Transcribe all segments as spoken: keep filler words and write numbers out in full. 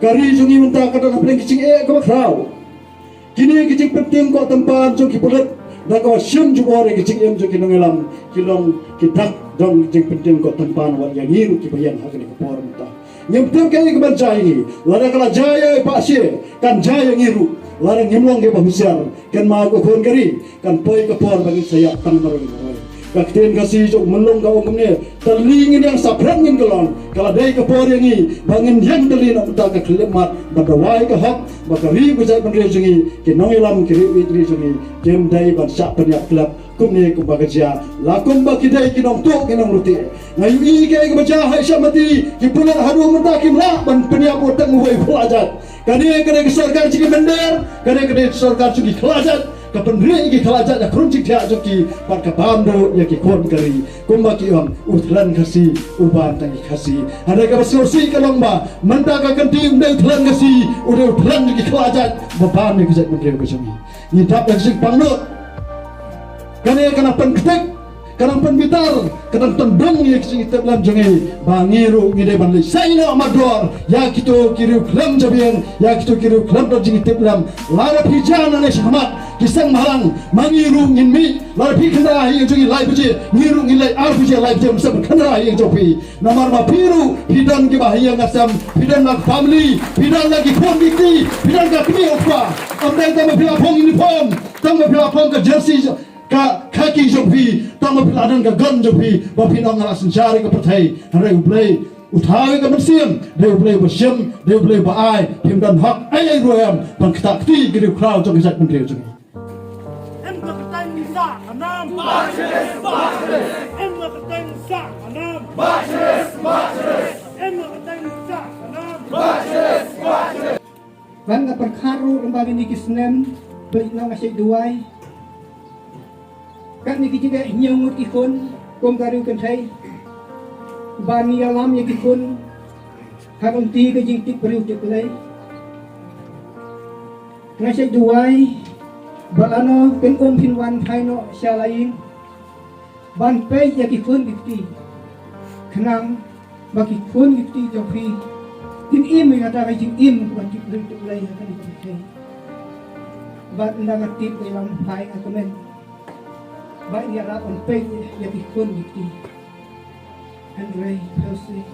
Ka ri jong ngi mynta ka don hapdeng ki jingeh kaba khraw. Kine ki jingpyntieng koh tympan jong ki pulit da kaba shim jubor ïa ki jingim jong ki nongïalam, ki long ki dak jong ki jingpyntieng koh tympan wat ïa ngi ruh kiba ïeng ha kane ka por mynta. Ngim tip kaei kaban jia ïa ngi, lada ka la jia ïa i Bah Shie kan jia ïa ngi ruh, lada ngim long kiba husiar. Kynmaw ko khun ka ri, kan poi ka por ba ngin sa ïap tang marwei marwei. Ka ktien Khasi jong u Myllung ka ong kumne, tylli ngin ïeng saphriang ngin kyllon. Ka la dei ka por ïa ngi ba ngin ïeng tylli na ka bynta ka khyllipmat ban duwai ka hok ba ka ri ka jaitbynriew jong ngi, ki nongïalam ki riewieid ri jong ngi, kim dei ban shah pynïap khlem kumne kumba ka jia la kumba ki dei ki nongtuh ki nongrutieh. Nga ïohi kaei kaba jia ha Shyamati, ki pulit haduh mynta kim lah ban pynïap u tang uwei u khlajat. Kane ka dei ka sorkar jong ki mynder, kane ka dei ka sorkar jong ki khlajat, ka pynrieh ïa ki khlajat ïa khun jingthiah jong ki bad ka bam duh ïa ki khun ka ri. Kumba ki ong, u thlen Khasi u bam tang ïa ki Khasi. Hynrei kaba sngewsih ka long ba mynta ka kynti um dei u thlen Khasi, u dei u thlen jong ki khlajat ba bam ïa ka jaitbynriew ka jong ngi. Ngi dap ïa ka jingpang lut. Kane ka nang pynktek, ka nang pynbitar, ka nang tyndong ïa ka jingïatiplem jong ngi ba ngi ruh ngi dei ban leit sei noh mardor ïa kito ki riew khlem jabieng, ïa kito ki riew khlem don jingïatiplem. Lada phi jia nangne shakhmat ki seng bhalang, ma ngi ruh ngin mih. Lada phi kynra ha ïing jong ngi lai baje, ngi ruh ngin leit ar baje lai baje, ngim shym khynra ha ïing jong phi. Namar ma phi ruh phi don kiba ha ïing ha sem, phi don la ka family, phi don la ki khun ki kti, phi don ka kmie u kpa. Ym dei tang ba phi la phong uniform, tang ba phi la phong ka jersey, ka khaki jong phi, tang ba phi la don ka gun jong phi, ba phin ong nga la synshar ïa ka pyrthei. Hynrei U Blei u thaw ïa ka mynsiem, dei U Blei uba shim, dei U Blei uba ai. Phim don hok ei ei ruh em ban ktah kti ki riewkhraw jong ka jaitbynriew jong ngi. Em ka kyrteng Sah Kanam. Em ka kyrteng Sah Kanam. Em ka kyrteng Sah Kanam. Bad nga pyrkhat ruh lyngba kine ki snem ba nga shait duwai. Katne ki jingeh hynñiew ngut ki khun kum ka riew kynthei. Ba ngi ïalam ïa ki khun ha ka lynti ka jingtip briew tip Blei. Nga shait duwai ba lano kin ym phin wan phai noh sha la ïing ban peit ïa ki khun ki kti. Khnang ba ki khun ki kti jong phi kin im ïa kata ka jingim ban tip briew tip Blei ha kane ka pyrthei. Bad ynda nga tip ba ïalam phai nga kmen ba ïarap ban peit ïa ki khun ki kti. Hynrei phi sngewsih,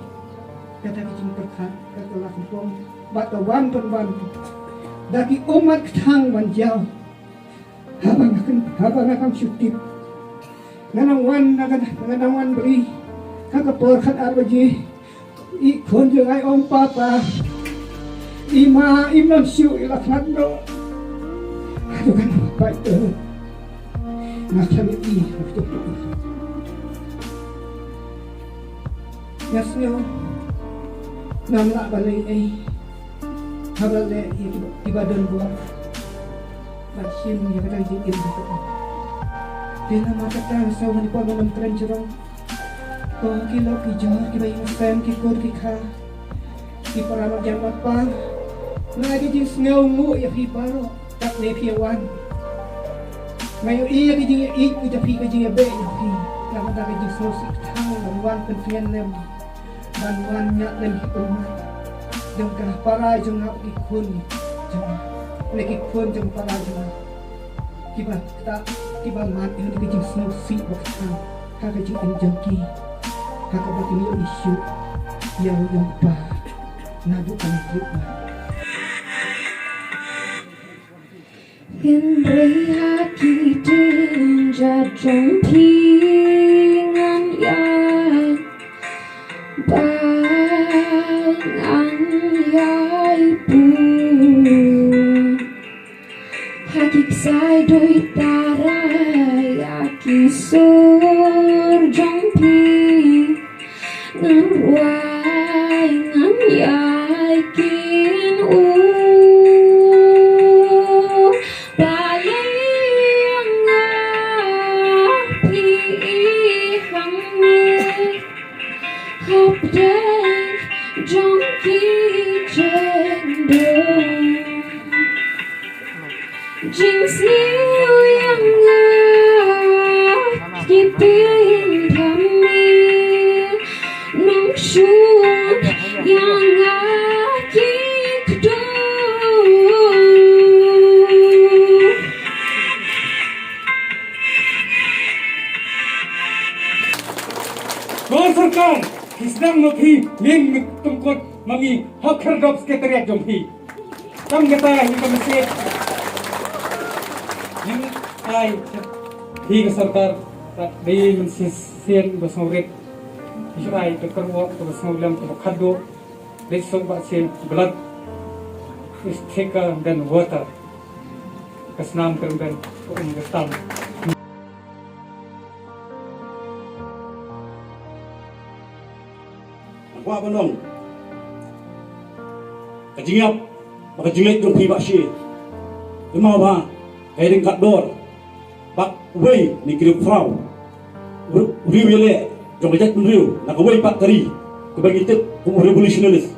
kata ka jingpyrkhat ka la kynpong bad ka wan pynban da ki ummat kthang ban jaw. Haba nga kyn, haba nga kam shu tip, nga nang wan, nga nang wan bri ha ka por khatar baje. I khun jong nga i ong, papa, i ma im lam shu i la khlad noh. Haduh kan pai to. Nga khlad i ha to. Nga sngew ngam lah ban leh ei ei. Haba leh ïa kiba, kiba don bor ban shim ïa kata ka jingim jong ka. Te namar kata nga sngew ngan ïa poi ban ym kren jrong. Ko ki lok ki jor kiba ïing sem ki kur ki kha, ki para marjan marpa, nga ai ka jingsngewnguh ïa phi baroh. Katne phi ïa wan, nga ïohi ïa ka jingïeit ka jong phi, ka jingïabeh jong phi. Namar ka jingsngewsih kthang ban wan pyntngen lem, ban wan ñiah lem ki ummat jong ka para jong nga, ki khun jong nga, ne ki khun jong para jong nga. Kiba kata, kiba mad ïa ka jingsngewsih ba kthang ha ka jingim jong ki, ha kaba kin ïohi shuh ïa u ïong pa naduh ka nongtrei ba. Hynrei ha ki jingïeit jong phi ngan ïaid, ba ngan ïaid bun ha ki ksai doi tara ïa ki sur jong phi. Ngan rwai ngan ïai kin u, balei ïa nga phi i hangne hapdeng jong ki jingdon. Jingsniew ïa nga ki pynthame nong shu Ïa nga ki kdew. Ko sorkar, ki sdang ma phi, ngin tyngkut ma ngi ha khyrdop secretariat jong phi. Tang kata hi ka message. Ngin ai hi ka sorkar, ka dei mynsiem ba sngewrit. Ki ai ka kyrwoh kaba sngewlem kaba khadduh. Leit suk ba sien, blood is thicker than water. Ka snam ka rynben ka um ka tam. Kwah ban ong, ka jingïap bad ka jingleit jong phi Bah Shi, kynmaw ba ka ïadei ka dor bad uwei na ki riewkhraw, u riewïaleh jong ka jaitbynriew na kawei pat ka ri kaba ngi tip kum u revolutionist,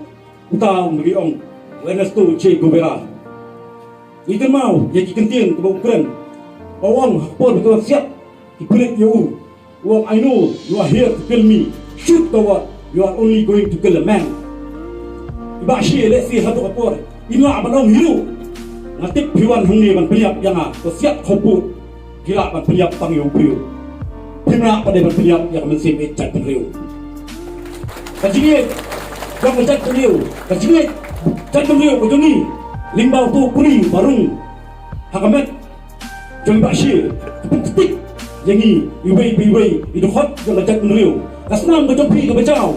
uta u ba ngi ong u Ernesto Che Guevara. Ngi kynmaw ïa ki kyntien kaba u kren, ba u ong ha ka por ba ki wan siat ki pulit ïa u, u ong, "I know you are here to kill me. Shoot coward, you are only going to kill a man." I Bah Shi, lehse haduh ka por i lah ban ong hi ruh, "Nga tip phi wan hangne ban pynïap ïa nga, to siat khublei." Phi lah ban pynïap tang ïa u briew. Phim lah pat de ban pynïap ïa ka mynsiem ïeit jaitbynriew. Ka jingïeit jong ka jaitbynriew, ka jingïeit jaitbynriew ka jong ngi, lyngba uto u puri ba rung ha ka met jong i Bah Shi, ka pynktik ïa ngi iwei pa iwei i dkhot jong ka jaitbynriew. Ka snam ka jong phi kaba jaw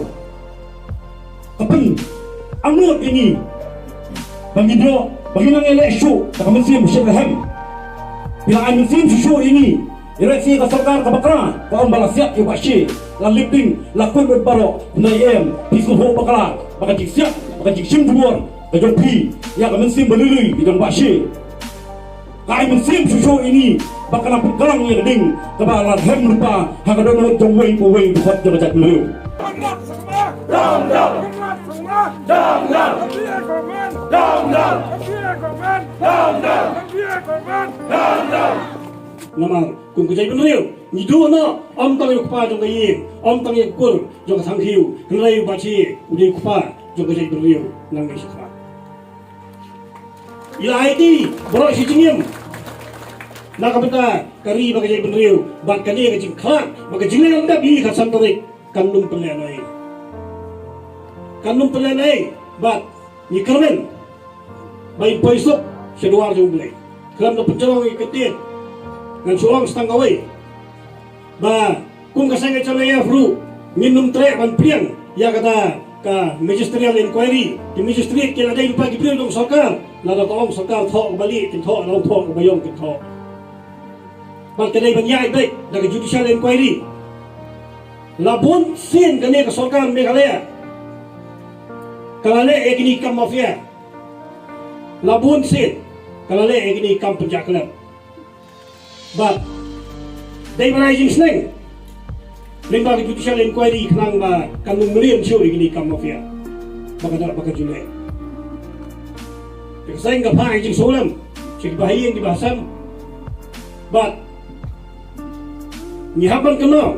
ka pynangnud ïa ngi ba ngin ïoh, ba ngin nang ïaleh shuh da ka mynsiem shitrhem. Phi la ai mynsiem shuh shuh ïa ngi. Ïa lehse ka sorkar kaba kra ka ong ba la siat ïa u Bah Shi, la lip ding, la kut lut baroh, hynrei em, phi sngewthuh bakla ba ka jingsiat, ba ka jingshim jubor ka jong phi ïa ka mynsiem ba lui lui ka jong u Bah Shi. Ka ai mynsiem shuh shuh ïa ngi ba kan nang pynkhlaiñ ïa ka ding kaba la rhem lypa ha ka dohnud jong uwei pa uwei u dkhot jong ka jaitbynriew. Namar kum ka jaitbynriew ngi duh noh, ym tang ïa u kpa jong ka ïing, ym tang ïa u kur jong ka thang khiew, hynrei u Bah Shi u dei u kpa jong ka jaitbynriew nangne shakhmat. I la aiti baroh shi jingim na ka bynta ka ri bad ka jaitbynriew, bad kane ka jingkhlad bad ka jingleh langdep ïa ka san tarik kan ym pynlehnohei. Kan ym pynlehnohei, bad ngi kyrmen ba in poi suk sha duwar jong U Blei. Khlem da pynjrong ïa ka ktien, ngan shu ong sa tang kawei ba kum ka seng H L A F ruh ngin ym treh ban pdiang ïa kata ka magisterial inquiry. Ki magistrate ki la dei lypa ki briew jong sorkar. Lada ka ong sorkar thoh kaba lieh kin thoh, lada ong thoh kaba ïong kin thoh. Bad ka dei ban ïaid beit da ka judicial inquiry. La bun sien kane ka sorkar Meghalaya ka la leh ïa kine ki kam mafia. La bun sien ka la leh ïa kine ki kam pynjah khlem. Bad dei ban ai jingsneng lyngba ka judicial inquiry khnang ba kan ym mlien shuh ïa kine ki kam mafia ba ka dap ba ka ju leh. Te ka seng ka phah ïa ka jingsngewlem sha kiba ha ïing kiba ha sem. Bad ngi hap ban kynmaw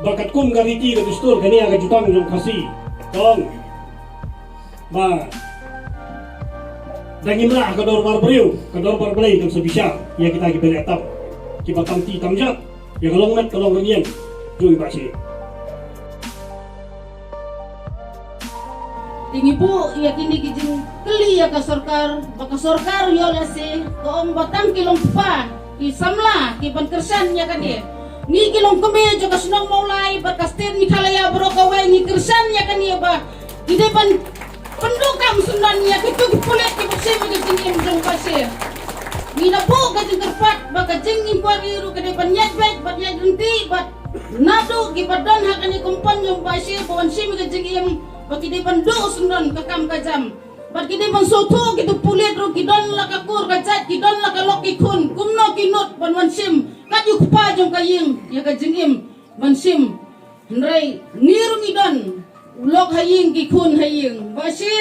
ba katkum ka riti ka dustur kane ka jutang jong Khasi ka ong ba da ngim lah ha ka dorbar briew, ka dorbar Blei kan sa bishar ïa kita kiba leh tam, kiba tam ti tam jat ïa ka long met ka long rynïeng jong i Bah Shi. Te ngi buh ïa kine ki jingkylli ïa ka sorkar, ba ka sorkar ïoh lehse ka ong ba tang ki long kpa, ki samla ki ban kyrshan ïa kane. Ngi ki long kmie jong ka shnong Mawlai bad ka state Meghalaya baroh kawei ngi kyrshan ïa kane ba ki dei ban pynduh kam syndon ïa kito ki pulit kiba shim ïa ka jingim jong u Bah Shi. Ngi la buh ka jingkyrpad ba ka jing inquiry ruh ka dei ban ïaid beit bad ïaid ryntih bad naduh kiba don ha kane ka compound jong u Bah Shi ba wan shim ïa ka jingim ba ki dei ban duh syndon ka kam ka jam. Bad ki dei ban sngewthuh kito pulit ruh ki don la ka kur ka jait, ki don la ka lok ki khun, kumno ki nud ban wan shim kat ïa u kpa jong ka ïing ïa ka jingim ban shim. Hynrei ngi ruh ngi don u lok ha ïing ki khun ha ïing. Bah Shi,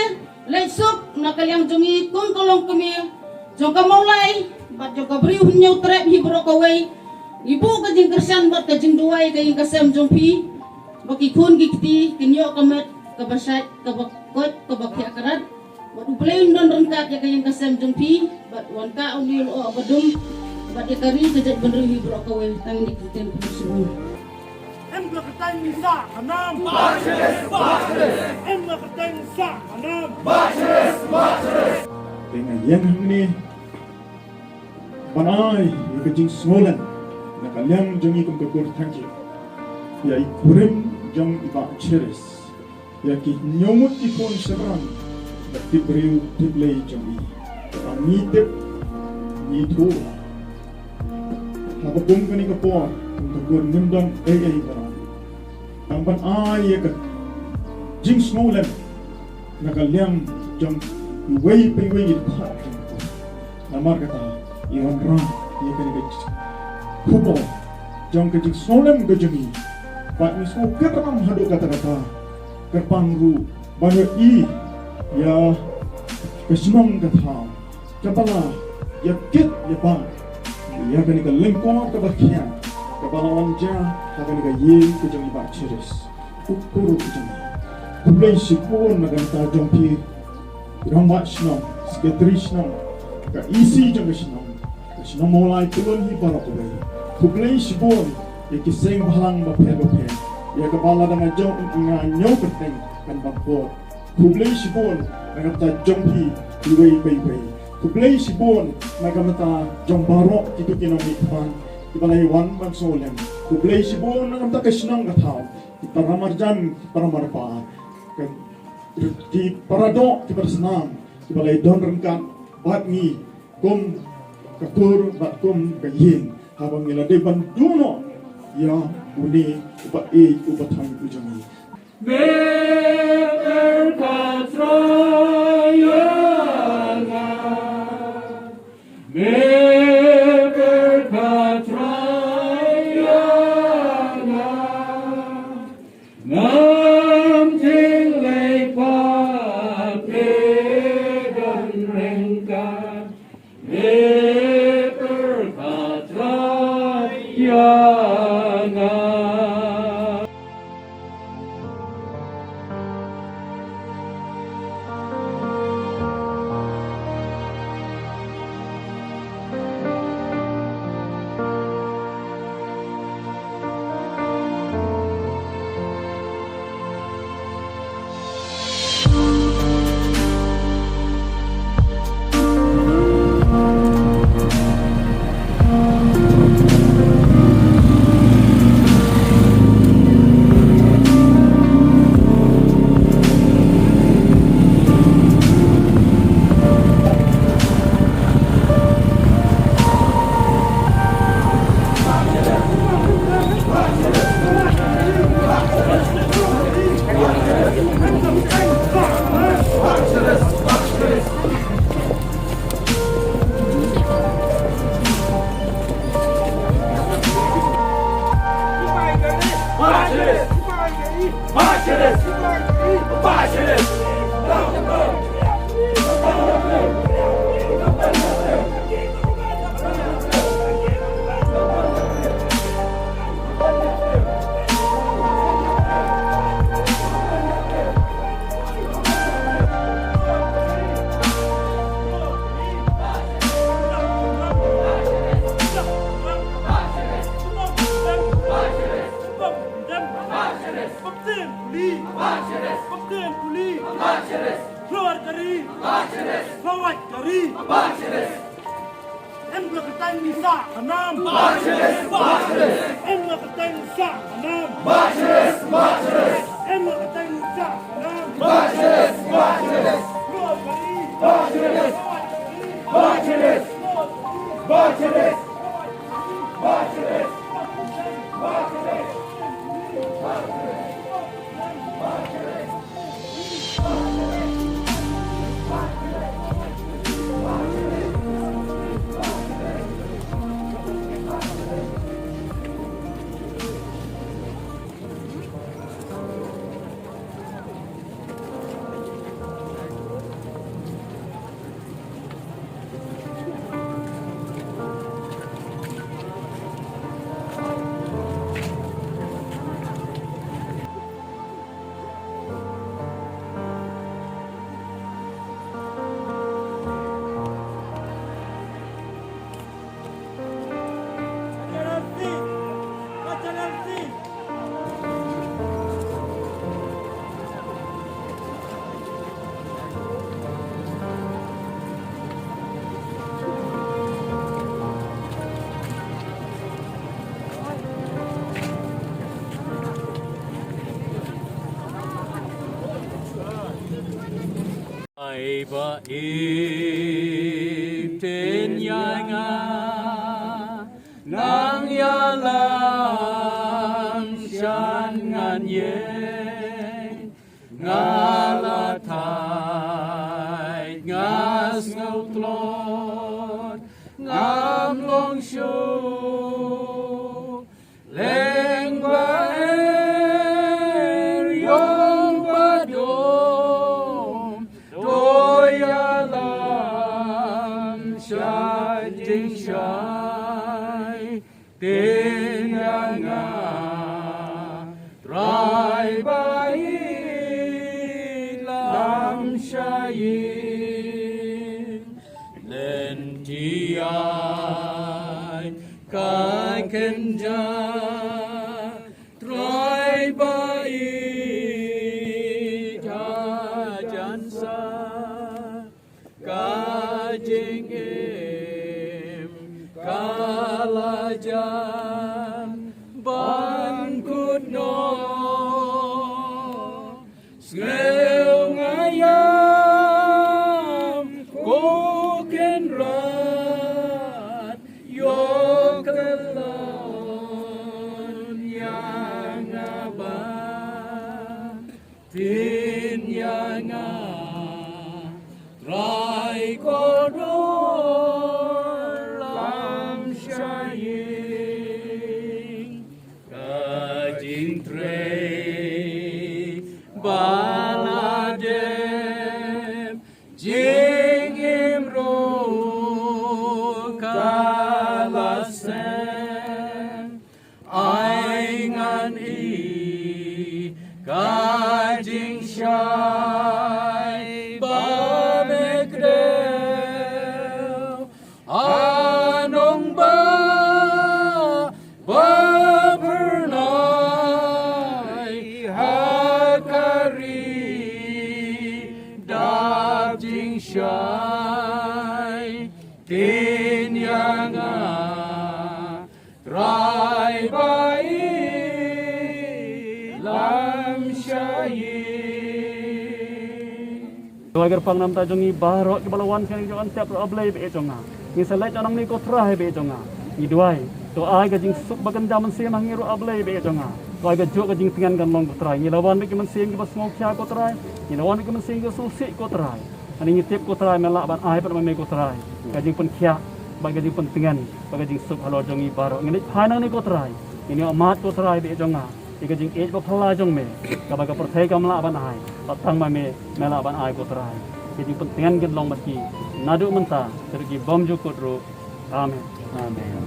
leit suk na ka liang jong ngi kum ka long kmie jong ka Mawlai bad jong ka Bri u Hynñiewtrep hi baroh kawei. Ngi buh ka jingkyrshan bad ka jingduwai ka ïing ka sem jong phi. Ba ki khun ki kti kin ïoh ka met kaba shait, kaba koit, kaba khiah krat. Bad U Blei un don ryngkat ïa ka ïing ka sem jong phi, bad wan kah une u lyoh ba dum, bad ïa ka ri ka jaitbynriew hi baroh kawei. Tang ïa kine ki ktien khublei shibun. Em ka kyrteng Sah Khnam. Em ka kyrteng Sah Khnam. Te nga ïeng hangne ban ai ïa ka jingsngewlem na ka liang jong ngi kum ka kur Thangkhiew ïa i kurim jong i Bah Cherish, ïa ki hynñiew ngut ki khun shynrang bad ki briew ki blei jong i. Ba ngi tip, ngi thuh ha ka kum kane ka por kum ka kur ngim don ei ei ba rah. Tang ban ai ïa ka jingsngewlem na ka liang jong iwei pa iwei i dkhot jong ka. Namar kata i wanrah ïa kane ka khubor jong ka jingsngewlem ka jong i. Bad ngi sngewkyrpang haduh katta katta, kyrpang ruh ban ïohi ïa ka shnong ka thaw kaba la ïa kit ïa bah ïa kane ka lyngkor kaba khia kaba la wan jia ha kane ka ïing ka jong i Bah Cherish, u kur ka jong i. Khublei shibun na ka bynta jong phi rangbah shnong, secretary shnong, ka E C jong ka shnong, ka shnong Mawlai, pynlong hi baroh kawei. Khublei shibun ïa ki seng bhalang bapher bapher ïa kaba lada nga jong nga ñiew kyrteng kan bam put. Khublei shibun na ka bynta jong phi iwei pa iwei. Khublei shibun na ka bynta jong baroh kito ki nongmihkhmat kiba la ïa wan ban sngewlem. Khublei shibun na ka bynta ka shnong ka thaw, ki para marjan, ki para marpa, ka, ki para doh, ki para snam kiba la ïa don ryngkat bad ngi kum ka kur bad kum ka ïing haba ngi la dei ban duh noh ïa une uba ïeit uba thoiñ u jong ngi. Me pyrkhat Trai ïa nga. Me pyrkhat Trai ïa nga. Ngam jingleh pat me don ryngkat. Me pyrkhat Trai ïa nga. Em ka kyrteng Sah Khnam. Em ka kyrteng Sah Khnam. Em ka kyrteng Sah Khnam. Ai ba ip tin ïa nga, nang ïalam shan ngan ïeng, nga la thait, nga sngew tlot, ngam long shuh. Leng ba er, ïong ba dum, to ïalam sha jingshai, tin ïa nga, Trai ba ïeit, lam sha ïing. Lynti ai ka kynja, Trai ba ïeit, hajan sa ka jingim ka la jan ban kut noh. Sngew nga ïam, ko Kynrad, ïoh kyllon ïa nga ba, tin ïa nga, Trai kordor, lam sha ïing. Ka jingtrei ba la dep, jingim ruh ka la sem. Ai ngan ïohi ka jingshai ba me kdew, ha nongbah ba phyrnai, ha ka ri dap jingshai, tin ïa nga, Trai ba ïeit, lam sha ïing. Duwai kyrpang namar jong ngi baroh kiba la wan sha ngi, jong ngi tep ruh, A Blei ba ïeit jong nga. Ngi sa leit nangne, ko Trai ba ïeit jong nga. Ngi duwai, to ai ka jingsuk ba kynja mynsiem ha ngi ruh, A Blei ba ïeit jong nga. To ai ka juk ka jingtngen kan long, ko Trai. Ngi la wan bad ki mynsiem kiba sngewkhia, ko Trai. Ngi la wan bad ki mynsiem kiba sngewsih, ko Trai. Ani ngi tip, ko Trai, me lah ban ai pat ma me, ko Trai, ka jingpynkhiah bad ka jingpyntngen bad ka jingsuk halor jong ngi baroh. Ngin ïa phai nangne, ko Trai, ngin ïa mad, ko Trai ba ïeit jong nga, ïa ka jingïeit ba phylla jong me, kaba ka pyrthei kam lah ban ai, bad tang ma me me lah ban ai, ko Trai. Ka jingpyntngen kan long bad ki naduh mynta shaduh ki bymjukut ruh. Amen. Amen.